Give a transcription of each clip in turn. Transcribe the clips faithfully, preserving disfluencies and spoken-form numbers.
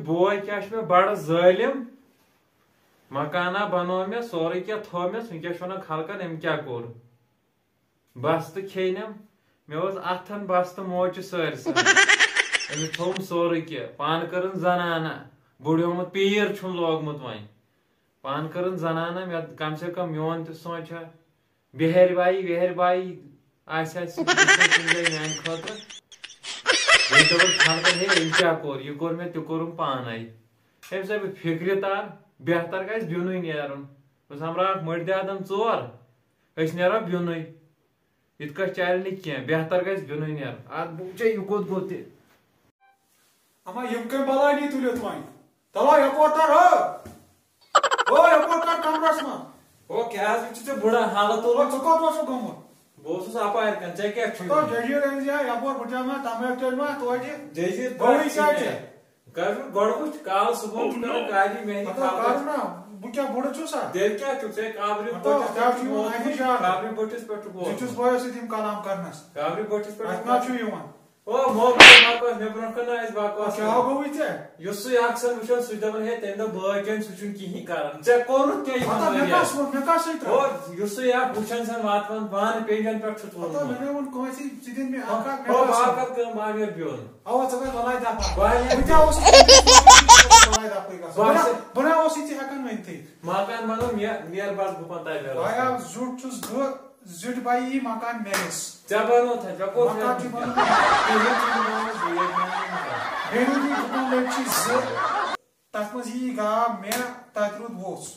بوے کیٛاہ چھُ مےٚ بڑٕ ظٲلِم۔ مکانا بنوو مےٚ، سورُے کینٛہہ تھوٚو مےٚ، وٕنکیٚس چھُ ونان خلقن أمۍ کیٛاہ کوٚر۔ بستہٕ کھیٚنٮ۪م، مےٚ اوس اتھن بستہٕ موچہِ سٲرسٕے۔ أمِس تھوٚوُم سورُے کینٛہہ، پانہٕ کٔرٕن زنانہ، بُڈیومُت پیٖر چھُم لوگمُت وۄنۍ۔ پانہٕ کٔرٕن زنانہ، مےٚ کم سے کم میون تہِ سونٛچا۔ بِہٲرۍ بایی، وِہٲرۍ بایی آسہِ ہا سُہ تہِ کُنہِ جایہِ میانہِ خٲطرٕ۔ ییٚلہِ دَپان خلقن، ہے، أمۍ کیٛاہ کوٚر؟ یہِ کوٚر مےٚ، تہِ کوٚرُم پانے۔ أمۍ سا بہٕ فِکرِ تر، بہتر گژھِ بیُنُے نیرُن۔ بس ہمراہ اکھ مٔٹۍ دادن ژور، أسۍ نیرو بیُنُے۔ یِتھ کٲٹھۍ چلہِ نہٕ کینٛہہ، بہتر گژھِ بیُنُے نیرُن۔ اتھ بہٕ وٕچھے یہِ کوٚت گوٚو تہِ۔ اما، یِم کٔمۍ بلاے نی تُلِتھ وۄنۍ؟ تَلہ یَپور تَر، ہو۔ ہو، یَپور تَر کمرس منٛز۔ ہو، کیٛاہ حظ چھُ ژےٚ بُڑٕ حالت ہو، تُلمُت؟ ژٕ کوٚت اوسُکھ گوٚمُت؟ بہٕ اوسُس اَپارِ کَن، ژےٚ کیٛاہ چھُے؟ ہتو، جٔجیٖر أنۍ زِ ہا یَپور، بہٕ چَمہٕ ہا تَمٲکۍ چٔنۍ ما توتہِ۔ جٔجیٖر بہٕ وٕچھِ کیٛاہ کیٛاہ؟ ژےٚ۔ کر گۄڈٕ وٕچھ، کالہٕ صُبحن چھُ کران کالی میٛانہِ ہتو، خبرٕ۔ کر نا، بہٕ کیٛاہ بُڑٕ چھُسا؟ تیٚلہِ کیٛاہ چھُکھ ژےٚ کابرِ ہتو، بٔٹھِس کیٛاہ پٮ۪ٹھ چھُ یِوان ووتمُت؟ اَتھِ شاٹہٕ؟ کابرِ بٔٹھِس پٮ۪ٹھ چھُکھ ژٕ چھُس ووتمُت۔ بٲیِس سۭتۍ یِم کلام کرنس۔ کابرِ بٔٹھِس پٮ۪ٹھ اَتہِ چھُکھ ما چھُ یِوان؟ او، موقعہٕ بکواس، مےٚ برونٛہہ کَنہِ آسہِ بکواس کیٛاہ کران۔ گوٚوُے ژےٚ؟ یُس سُے اکھ سا وٕچھان، سُہ چھُ دَپان، ہے، تٔمۍ دوٚپ بٲے چٲنۍ، سُہ چھُنہٕ کِہیٖنۍ کران۔ ژےٚ کوٚرُتھ کیٛاہ یِمن ہتا، مےٚ ؤرین؟ کَس ووٚن، مےٚ کَس سۭتۍ ترٛٲو؟ او، یُس سُے اکھ وٕچھان چھَنہٕ واتان پانہٕ پیجن پٮ۪ٹھ چھُ ہتا، ترٛوومُت۔ مےٚ مےٚ ووٚن کٲنٛسہِ، ژٕ دِن مےٚ اکھ اکھ، مےٚ او، کَس بہٕ ہا ووٚن؟ کَرٕ کٲم، بہٕ ہا نیرٕ بیوٚن۔ اَوا، ژٕ گژھ بَلاے دَفعہ۔ بہٕ ہا نیرٕ بہٕ تہِ اوسُس، بَلاے دَفعٕے گژھان۔ بہٕ بہٕ ہا ہسا بہٕ نہ اوسُے ژےٚ ہٮ۪کان ؤنتھٕے۔ مکان بنوو مےٚ، نیر بس گُپن تَتہِ بہٕ ہا زیُٹھ چھُس بہٕ، زیُٹھ بَیہِ یی مکان میٲنِس۔ ژےٚ بنوو تھا، ژےٚ کوٚر مکان چھُ بنومُت۔ بیٚیہِ روٗدُے گُپن لٔٹۍ چھِ زٕ، تَتھ منٛز یی گاو مےٚ، تَتہِ روٗد ووٚژھ۔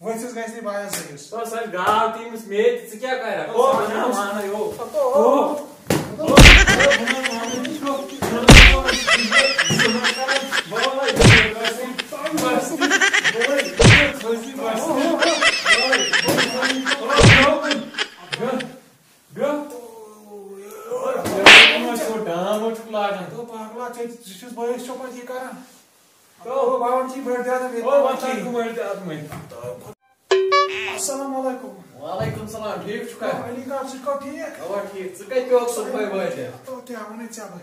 ؤژھِس گژھِ نہٕ بایَس زٔہِس۔ تو سۄ گاو تہِ أمِس میٚے تہِ، ژٕ کیٛاہ کَرکھ؟ او، بہٕ نہ مانَے، او۔ او۔ او۔ او، بہٕ نہ مانَے، ژٕ چھُکھ، ژٕ نہ مانَے، ژٕ نہ کَرَکھ، بہٕ وَنَے، بَس، بَس، بَس، بَس۔ بیٚہہ، بیٚہہ۔ او، بیٚہہ، بیٚہہ۔ ژٕ ڈانٛگ وۄنۍ چھُکھ لاگان۔ تو پاگلا، ژےٚ، ژٕ چھُس بٲیِس چوپَتھ یہِ کَران۔ تو۔ او، باورچی بٔڑۍ زیادٕ مےٚ تو وۄنۍ پَتہٕ چھُ۔ کَمٲرۍ تہِ اَتھ مٔنٛزۍ۔ السلام علیکم۔ وعلیکم السلام، ٹھیٖک چھُکھا؟ علی کاک، ژٕ چھُکھا ٹھیٖک؟ اَوا ٹھیٖک، ژٕ کَتہِ پیوٚکھ صُبحٲے وٲتِتھ؟ تو کیٛاہ وَنَے ژےٚ بہٕ؟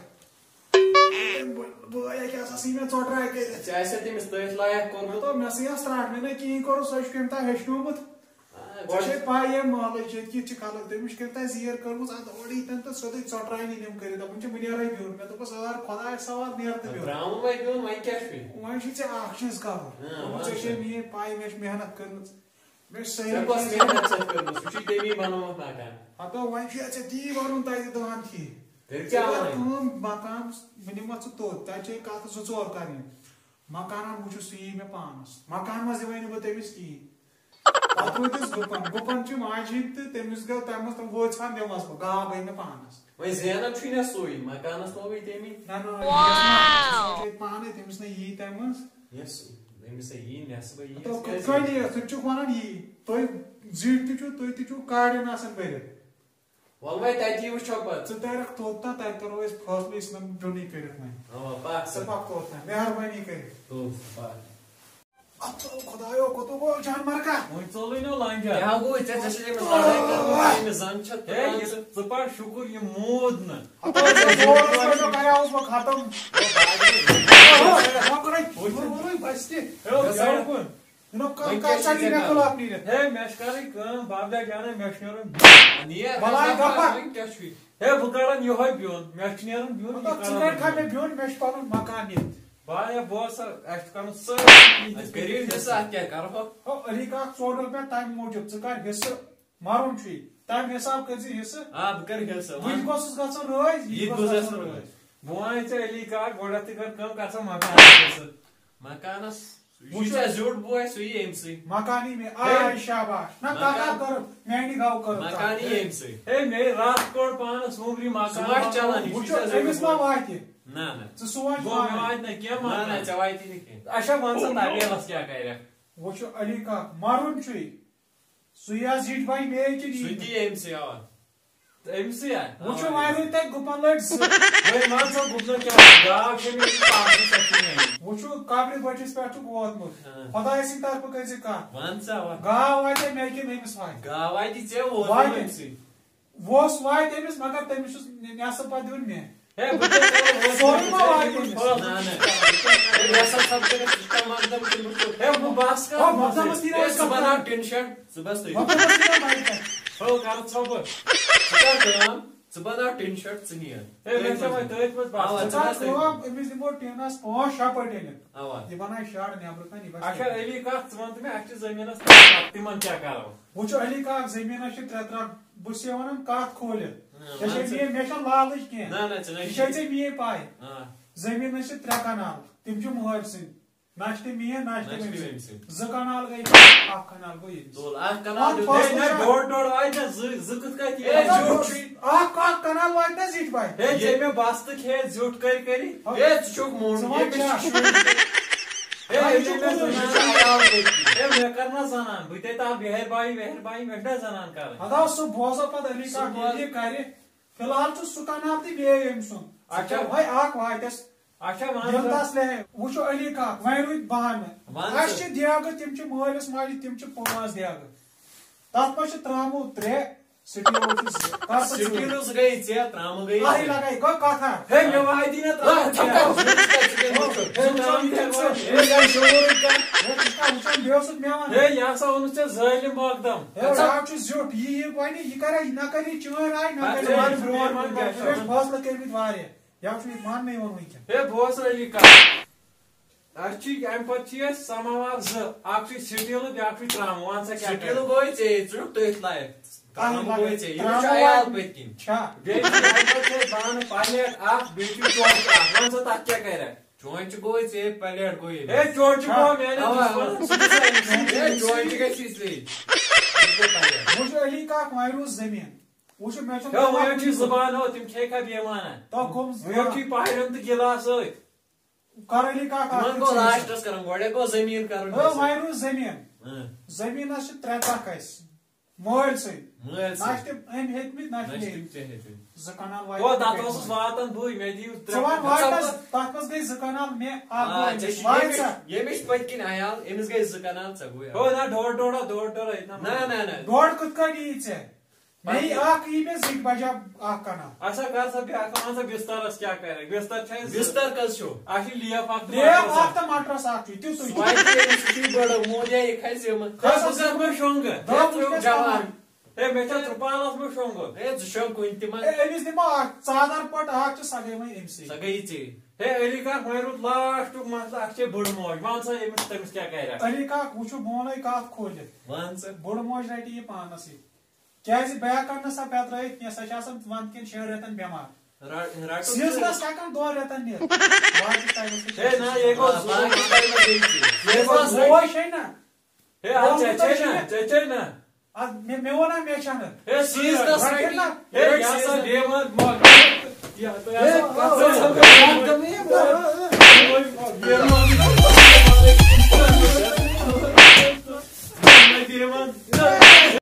بہٕ، بہٕ یہِ کیٛاہ سا ژھٕنۍ مےٚ ژۄٹراے کٔرِتھ۔ ژےٚ آسہِ تٔمِس تٔتھۍ لایق کوٚرمُت۔ تو مےٚ سا یہِ ژھرٛاٹھ مےٚ نَے کِہیٖنۍ کوٚرُس، سُہ چھُ کٔمۍ تام ہیٚچھنومُت۔ آ، ژےٚ گۄڈٕ چھے پَے ییٚمہِ محلٕچ ییٚتہِ کِتھ چھِ خلق، تٔمِس چھِ کٔمۍ تام زیٖر کٔرمٕژ اَتھ اورٕ ییٚتٮ۪ن تہٕ سیوٚدُے ژۄٹراونہِ نِم کٔرِتھ، دَپان چھِ، "وۄنۍ نیرَے بیوٚن۔" مےٚ دوٚپُس، "ار خۄدایَس حوالہٕ، نیر تہٕ بیوٚن۔" درٛامُن وۄنۍ بیوٚن، وۄنۍ کیٛاہ چھُے؟ وۄنۍ چھُے ژےٚ اَکھ چیٖز کَرُن۔ ہاں، دوٚپُن، وَن "ژےٚ چھے سا۔ میٛٲنۍ پَے، مےٚ چھِ محنت کٔرمٕژ، مےٚ چھِ سٲری ژےٚ کۄس چیٖز۔" محنت چھَتھ کٔرمٕژ؟ سُہ چھُے تٔمی بَنومُت مکان۔ ہَتو، وۄنۍ چھُے ژےٚ تی وَنُن تَتہِ دۄہَن تھی۔ تیٚلہِ کیٛاہ ژٕ کَر وَنَے؟ کٲم، مکان، بہٕ نِمَتھ ژٕ توٚت، تَتہِ چھے کَتھٕ زٕ ژور کَرنہِ۔ مکانَن وٕچھُس سُہ یی مےٚ پانَس۔ مکان منٛز دِمَے نہٕ بہٕ تٔمِس کِہیٖنۍ۔ پتہٕ وٲتِس گُپن۔ گُپن چھِ ماجہِ ہِنٛدۍ تہٕ تٔمِس گٔے، تَمہِ منٛز تِم وٲژ ہن دِمس بہٕ، گاو گٔے مےٚ پانس۔ وۄنۍ زینان چھُے نہ سُے، مکانس لوگُے تٔمی۔ نہ، نہ، یہِ گژھِ نہ، سُہ چھُ ییٚتہِ پانے، تٔمِس نہ یی تَمہِ منٛز۔ یۄس أمِس ہے یی نٮ۪صبہ یی، تہٕ یۄس کِتھ کیٛازِ کٔنۍ یی؟ یی؟ سُہ تہِ چھُکھ وَنان یی۔ تُہۍ زِٹھۍ تہِ چھِو، تُہۍ تہِ چھِو کاڑٮ۪ن آسان بٔرِتھ۔ وَلہٕ وۄنۍ تَتی وٕچھو پَتہٕ۔ ژٕ تَرَکھ توٚت تام، تَتہِ کَرو أسۍ فٲصلہٕ، أسۍ نہٕ برٛونٛہٕے کٔرِتھ وۄنۍ۔ اَوا، پَکھ ژٕ ژٕ۔ پَکھ توٚت تام، مہربٲنی کٔرِتھ۔ تُل ژٕ پَکھ۔ اَتھ ژوٚل خۄدایو، کوٚت گوٚو جان مرگا؟ وۄنۍ ژوٚلُے نہ لانجا۔ کیٛاہ گوٚو؟ ژےٚ، ژےٚ چھےٚ تٔمِس لڑٲے کٔرمٕژ، ہے، أمِس زَن چھےٚ ہے، ترٛٲومٕژ۔ یہِ ژٕ پَر شُکُر، یہِ موٗد نہٕ۔ ہَتہٕ حظ، زور اوس مےٚ، کَریاوُس بہٕ ختم۔ وۄنۍ کَرَے، وۄنۍ کَرَے بَسہِ تہِ۔ ہے، گٮ۪و کُن۔ نہ، کا-، وۄنۍ کیٛاہ کَتھ چھِ ژےٚ ژےٚ مےٚ کَرُن؟ خلاف نیٖرِتھ؟ ہے، مےٚ چھِ کَرٕنۍ کٲم، بابجا جانا، مےٚ چھُ نیرُن بیوٚن۔ نیر، بَلاے نیر، دَفعہ۔ وۄنۍ کیٛاہ چھُے؟ ہے، بہٕ کَڑَن یِہوٚے بیوٚن، مےٚ چھُ نیرُن بیوٚن، مطلب، یہِ ژٕ کَڑَن کَڑِ کھا بہٕ مےٚ بیوٚن، مےٚ چھُ پَنُن مکان ییٚتہِ۔ بہٕ ہا، ہے، بہٕ ہسا، اَسہِ چھُ کَرُن سٲرسٕے کِہیٖنۍ تہِ اَسہِ کٔرِو کِہیٖنۍ۔ حِصہٕ اَتھ کیٛاہ کَرو؟ ہو، علی کاک، ژوٚرُکھ مےٚ تَمہِ موٗجوٗب، ژٕ کَر حِصہٕ، مَرُن چھُے، تَمہِ حِساب کٔرۍ زِ حِصہٕ۔ آ، بہٕ کَرٕ حِصہٕ، بہٕ تہِ وَن۔ گوٚژھُس گژھُن رٲضۍ، یہِ یہِ تہِ گوٚژھ گوٚژھ گژھُن گژھُن رٲضۍ۔ رٲضۍ۔ بہٕ وَنَے ژےٚ علی کاک، گۄڈٕنٮ۪تھٕے کَر کٲم، کَر سا مکانَس حِصہٕ۔ مکانَس، یہِ وٕچھِو۔ چھا زیوٗٹھ بوے، سُہ یی أمۍ سٕے۔ مکانی میں، ہے۔ آے شاباش۔ نہ، مکان، کَتھ کَرٕ، میٛانہِ گاوٕ کَرٕ مکان کَتھ۔ یی أمۍ سٕے۔ ہے، مےٚ راتھ کوٚڑ پانَس وُمرِ مکان۔ سُہ ما چھُ چَلان، یہِ چھُ وٕچھِو، ژےٚ زیوٗٹھ أمِس ما بوے۔ واتہِ؟ نہ، نہ۔ ژٕ سونٛچ گوٚو، مےٚ پانَے۔ واتہِ نہٕ کینٛہہ نہ، نہ، مکان۔ ژےٚ واتی نہٕ کینٛہہ۔ اچھا، وَن سا، طبیلَس کیٛاہ کَرٮ۪کھ؟ وٕچھِو، علی کاک، مَرُن چھُے۔ سُے یا زِٹھۍ بَنہِ بیٚیہِ کِنہٕ یی سُہ نہٕ؟ تہِ أمۍ سٕے، اَوا۔ تہٕ أمۍ سٕے یا؟ وٕچھِو، آ، وۄنۍ روٗدۍ تَتہِ گُپَن لٔٹۍ زٕ۔ وۄنۍ وَن سا، گُپنَن کیٛاہ اوس؟ گاو چھےٚ مےٚ یہِ پَکھ، سۄ چھِ مےٚ۔ وٕچھِو، قبرِ بٔٹھِس پٮ۪ٹھ چھُکھ ووتمُت۔ ہاں۔ خۄداے سٕنٛدِ طرفہٕ کٔرۍ زِ کَتھ۔ وَن سا، وَن۔ گاو واتہِ مےٚ کِنہٕ أمِس واتہِ؟ گاو واتہِ ژےٚ، ووت واتہِ۔ أمۍ سٕے۔ ووس واتہِ أمِس، مگر تٔمِس چھُس نٮ۪صٕف پَتہٕ دیُن مےٚ۔ ہے، بہٕ کیٛاہ کرٕ وۄنۍ؟ سورُے ما واتہِ أمِس؟ نہ، نہ۔ ہے، مےٚ ہسا سب کٔرِتھ سِسٹم مقدم کٔرمٕتۍ۔ ہے، بہٕ بس کر۔ آ، مقدمس تھی نا ہے، أسۍ ژٕ کتھ بناو کران۔ ٹِن شیڈ، ژٕ بس تُہۍ۔ مقدمس تھی نا بایہِ کتھ۔ ہو، کرٕ ژھۄپہٕ۔ ژٕ کر کٲم، ژٕ بناو ٹِن شیڈ، ژٕ نیر۔ ہے، مےٚ چھےٚ وۄنۍ تٔتھۍ منٛز بس۔ اوا، ژٕ ژٕ کر بس تٔتھۍ کٲم، منٛز۔ أمِس دِمو ٹِنس پانٛژھ شےٚ پٔٹۍ أنِتھ۔ اوا۔ یہِ بنایہِ شیڈ نیبرٕ کنہِ، یہِ بس اچھا، نیبرٕ۔ علی کتھ، ژٕ وَن تہٕ مےٚ، اَسہِ چھِ زٔمیٖنس ترٛےٚ ترٛکھ، تِمن کیٛاہ کرو؟ وٕچھو علی کاک، زٔمیٖنس چھِ ترٛےٚ ترٛکھ، بہٕ چھُسے ونان کتھ کھوٗلِتھ۔ ہاں، ژےٚ چھے ون سا۔ میٲنۍ، مےٚ چھَنہٕ لالٕچ کینٛہہ۔ نہ، نہ، ژےٚ نہ یہِ چھے ژےٚ میٲنۍ پاے۔ ہاں۔ زٔمیٖنس چھِ ترٛےٚ کنال، تِم چھِ مٲلۍ سٕنٛدۍ۔ نہ چھِ تِم میٲنۍ، نہ چھِ نہ تِم چھِ أمۍ تِم أمۍ سٕنٛدۍ۔ سٕنٛدۍ۔ زٕ کنال گٔے، اکھ کنال گوٚو ییٚمِس۔ تُل، اکھ کنال وَن دیُت پانٛژھ أمۍ۔ ہے، نہ، لَچھ۔ ڈوٚڈ، ڈوٚڈ واتہِ نہ، زٕ، زٕ کِتھ کٔنۍ یِیہِ؟ ہے، زیُٹھ چھُ۔ اکھ، اکھ کنال واتہِ نہ زِٹھۍ واتہِ۔ ہے، ژےٚ مےٚ بستہٕ کھیٚتھ زیُٹھ کٔرۍ کٔرِتھ۔ ہو۔ ہے، ژٕ چھُکھ موٚنٛڈ، ژٕ وَن ییٚمِس کیٛاہ؟ چھِ شُرۍ۔ ہے، اَدٕ یہِ یہِ چھُ چھُ مےٚ کوٚرمُت۔ زنان عیال پٔتۍ کِنۍ۔ ہے، مےٚ کر نہ زنان، بہٕ تے تاو بہر بایی، وہر بایی، مےٚ چھُ نہ زنان کرٕنۍ۔ اَدٕ آو سُہ بوزو پتہٕ علی سُہ کاک، بوز۔ ییٚلہِ یہِ کرِ۔ فی الحال چھُ سُہ کنال تہٕ بیٚیہِ أمۍ سُنٛد۔ اچھا۔ وۄنۍ اکھ واتٮ۪س۔ اچھا، وَن یِم ژٕ۔ تَس لے، وٕچھو علی کاک، وۄنۍ روٗدۍ بانہٕ۔ وَن اَسہِ ژٕ۔ چھِ دیگہٕ، تِم چھِ مٲلِس ماجہِ، تِم چھِ پانٛژھ دیگہٕ۔ تَتھ منٛز چھِ ترٛاموٗ ترٛےٚ، سِٹیٖلو چھِ زٕ۔ کَر ژٕ ژٕ۔ سِٹیٖلٕز گٔے ژےٚ، ترٛامہٕ گٔے آے ژےٚ۔ لَگے، گوٚو کَتھا۔ ہے، مےٚ وایہِ دی نہ ترٛامہٕ۔ ہے، ژٕ کیٛاہ؟ ژٕ کَتہِ چھُکھ أمِس؟ ہے، ژٕ ترٛامہٕ کیٛاہ وَنان؟ ہے، یہِ شعوٗرٕے کَتھ۔ ہے، ژٕ چھُکھا وٕچھان، بیٚیہِ اوسُکھ مےٚ وَنان۔ ہے، یہِ ہسا اوٚنُتھ ژےٚ ظٲلِم مقدم۔ ہے، اَدٕ ژٕ یہِ چھُ زیُٹھ، یہِ، یہِ وَنہِ، یہِ کَرِ، یہِ نہ کَرِ، یہِ چٲنۍ راے، نہ اَدٕ کَرِ، ژٕ وَن یہِ برٛونٛٹھ برٛونٛٹھ کُن کیٛاہ کیٛاہ چھُ چھُ۔ اَسہِ فٲصلہٕ کٔرمٕتۍ واریاہ۔ یا چھُ یہِ ماننہٕ یِوان وٕنکیٚن؟ ہے، بوز علی کتھ۔ اَسہِ چھِ، اَمہِ پتہٕ چھِ اَسہِ سماوار زٕ، اکھ چھُ سِٹیٖلہٕ، بیٛاکھ چھُ ترٛامہٕ۔ وَن سا کیٛاہ سِٹیٖلہٕ کرٕ؟ گوٚو ژےٚ، ژٕ چھُکھ تٔتھۍ لایق۔ اَہَن ترٛامہٕ لگے۔ گوٚو ژےٚ، یہِ ترٛامہٕ چھُ عیال گوٚو۔ پٔتۍ کِنۍ۔ چھا؟ بیٚیہِ چھِ اَمہِ پتہٕ چھِ اَسہِ بانہٕ پلیٹ اکھ، بیٚیہِ چھُ چونچہٕ اکھ۔ وَن سا تَتھ کیٛاہ کرکھ؟ چونچہٕ گوٚو ژےٚ، پلیٹ گوٚو ییٚمِس۔ ہے، چونچہٕ ہا، گوٚو میٛانٮ۪ن اَوا۔ دُشمَنَن، سُہ تہِ چھُ أمِس۔ ہے، چونچہٕ گژھِ ژےٚ۔ یہِ گوٚو پلیٹ۔ وٕچھ علی کاک، وۄنۍ روٗز زٔمیٖن۔ وٕچھِو، مےٚ چھُنہٕ ہے، وۄنۍ تَوقع چھِ زٕ بانہٕ، ہو، تِم کھے کھا بیٚیہِ وانان؟ تَوقع وۄنۍ چھُے پاہرٮ۪ن تہٕ گِلاس سۭتۍ۔ کَر علی کاک اَکھ تِمن کَتھ گوٚو چھِ لاسٹس کرُن، گۄڈے گوٚو زٔمیٖن کرُن ہے، حٲصِل۔ وۄنۍ روٗز زٔمیٖن۔ ہاں۔ زٔمیٖنَس چھِ ترٛےٚ تَکھ اَسہِ۔ مٲلۍ سٕنٛدۍ۔ مٲلۍ نہ چھِ سٕنٛدۍ۔ تِم أمۍ ہیٚتمٕتۍ، نہ چھِ نہ چھِ مےٚ تِم ہیٚتمٕتۍ۔ ژےٚ ہیٚتمٕتۍ۔ زٕ کنال واتہِ او، نہٕ تَتھ پٮ۪ٹھ اوسُس وۄنۍ۔ واتان بٕے، مےٚ دِیِو ترٛےٚ۔ ژٕ وَن، واتہِ تَس، تَتھ منٛز گٔے زٕ کنال مےٚ، اَکھ آ، گوٚو أمِس۔ ژےٚ چھِ واتہِ ییٚمِچ، سا؟ ییٚمِچ پٔتۍ کِنۍ عیال، أمِس گٔے زٕ کنال، ژےٚ گوٚوُے اَکھ۔ ہو، نہ، ڈوٚڈ، ڈوٚڈ ہا، ڈوٚڈ، ڈوٚڈ ہا، یہِ نہ۔ نہ، نہ، نہ۔ ڈوٚڈ کِتھ کٔنۍ یی ژےٚ؟ مےٚ یی اکھ، یی مےٚ زِٹھۍ بجا اکھ کنال۔ اچھا، کر سا بیٛاکھ، ژٕ وَن سا بسترس کیٛاہ کرکھ؟ بستر چھا اَسہِ زٕ؟ بستر کَس چھُو؟ اَسہِ چھِ لیف اکھ تہٕ لیف مٹرس اکھ اکھ۔ تہٕ مٹرس اکھ چھُ، تیُتُے چھُ۔ سُہ واتہِ أمِس، یہِ چھُ بٔڑ، مون یا یہِ کھسہِ یِمن۔ ہے، بہٕ کَتھ منٛز شۄنٛگہٕ؟ دَہ ہے، وُہ ژٕ چھُکھ کیٛاہ جوان۔ سَمان؟ ہے، مےٚ چھا ترٛپالس منٛز شۄنٛگُن؟ ہے، ژٕ شۄنٛگ کُنہِ تہِ منٛز۔ ہے، أمِس دِمو اکھ ژادر پٔٹ اکھ تہٕ سۄ گٔے وۄنۍ أمۍ سٕے۔ سۄ گٔیی ژےٚ۔ ہے، علی کاک، وۄنۍ روٗد لاسٹُک مسلہٕ، اَسہِ چھے بٔڑ موج۔ وَن سا أمِس، تٔمِس کیٛاہ کرِ؟ علی کاک، وٕچھِو، بہٕ وَنَے کَتھ کھوٗلِتھ۔ وَن ژٕ۔ بٔڑ موج رَٹہِ یہِ پانَس سۭتۍ۔ کیٛازِ بہٕ ہٮ۪کہٕ نہٕ سۄ پٮ۪ترٲیِتھ کینٛہہ، سۄ چھِ آسان وَندٕ کٮ۪ن شٮ۪ن رٮ۪تَن بٮ۪مار۔ رَ-، رَٹُن سیٖزنَس چھُ۔ ہٮ۪کان دۄن رٮ۪تَن نِتھ۔ باقٕے ٹایمَس چھِ ہے، نہ، یہِ گوٚو آ، زٕ باقٕے ٹایمَس بیٚیہِ ژےٚ۔ یہِ گوٚو زٕ۔ موج چھے نہ۔ ہے، اَدٕ ووٚنمُت ژےٚ تۄہہِ چھے چھُ نہ، مےٚ۔ ژےٚ چھے نہ۔ اَدٕ مےٚ، مےٚ ووٚن نہ، مےٚ چھَنہٕ۔ ہے، سیٖزنَس رَٹہِ رَٹہِ۔ نہ۔ ہے، یہِ ہسا بیمار مۄکھ۔ یہِ ہسا ہے، کَتھ آ، سا آ۔ سَمکھِ۔